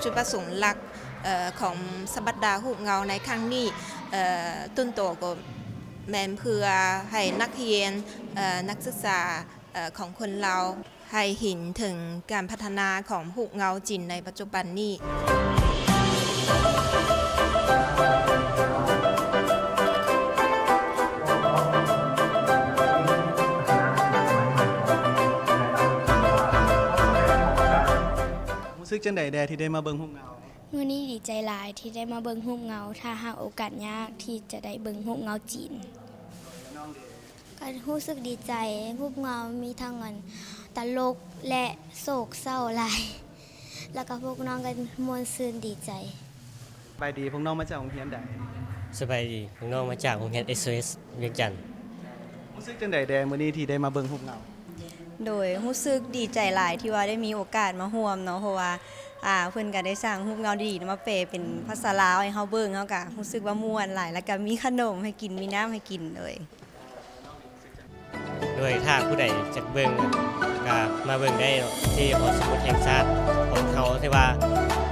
ຈຸດປະສົງຫຼັກ ເອີ ຂອງສະບັດດາຮູບເງົາໃນຄັ້ງນີ້ ເອີ ຕົ້ນຕໍກໍແມ່ນເພື່ອໃຫ້ນັກຮຽນ ເອີ ນັກສຶກສາ ເອີ ຂອງຄົນລາວ ໃຫ້ເຫັນເຖິງການພັດທະນາຂອງຮູບເງົາຈີນໃນປັດຈຸບັນນີ້. ຮູ້ສຶກຈັ່ງໃດແດ່ທີ່ໄດ້ມາເບິ່ງຮູບເງົາ? ມື້ນີ້ດີໃຈຫຼາຍທີ່ໄດ້ມາເບິ່ງຮູບເງົາ, ຖ້າຫາກໂອກາດຍາກທີ່ຈະໄດ້ເບິ່ງຮູບເງົາຈີນ. ກໍຮູ້ສຶກດີໃຈ, ຮູບເງົາມີທັງອັນຕະຫຼົກ ແລະ ໂສກເສົ້າຫຼາຍ, ແລ້ວກໍພວກນ້ອງກໍມ່ວນຊື່ນດີໃຈ. ສະບາຍດີ, ພວກນ້ອງມາຈາກໂຮງຮຽນໃດ? ສະບາຍດີ, ພວກນ້ອງມາຈາກໂຮງຮຽນ ເອສໂອເອສ ວຽງຈັນ. ຮູ້ສຶກຈັ່ງໃດແດ່ມື້ນີ້ທີ່ໄດ້ມາເບິ່ງຮູບເງົາ? ໂດຍ ຮູ້ສຶກດີໃຈຫຼາຍທີ່ວ່າໄດ້ມີໂອກາດມາຮ່ວມເນາະ, ເພາະວ່າ ອ່າ ເພິ່ນກໍໄດ້ສ້າງຮູບເງົາດີໆມາແປເປັນພາສາລາວໃຫ້ເຮົາເບິ່ງ, ເຮົາກໍຮູ້ສຶກວ່າມ່ວນຫຼາຍ, ແລ້ວກໍມີຂະໜົມໃຫ້ກິນ, ມີນ້ຳໃຫ້ກິນ. ໂດຍ ໂດຍ ຖ້າຜູ້ໃດຢາກເບິ່ງກໍມາເບິ່ງໄດ້ເນາະ ທີ່ຫໍສະໝຸດແຫ່ງຊາດຂອງເຮົາ ທີ່ວ່າ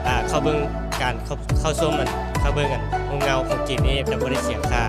ອ່າ ເຂົ້າເບິ່ງການ ເຂົ້າ ເຂົ້າຊົມອັນ ເຂົ້າເບິ່ງອັນ ໂຮງເງົາຂອງຈີນນີ້ຈະບໍ່ໄດ້ເສຍຄ່າ.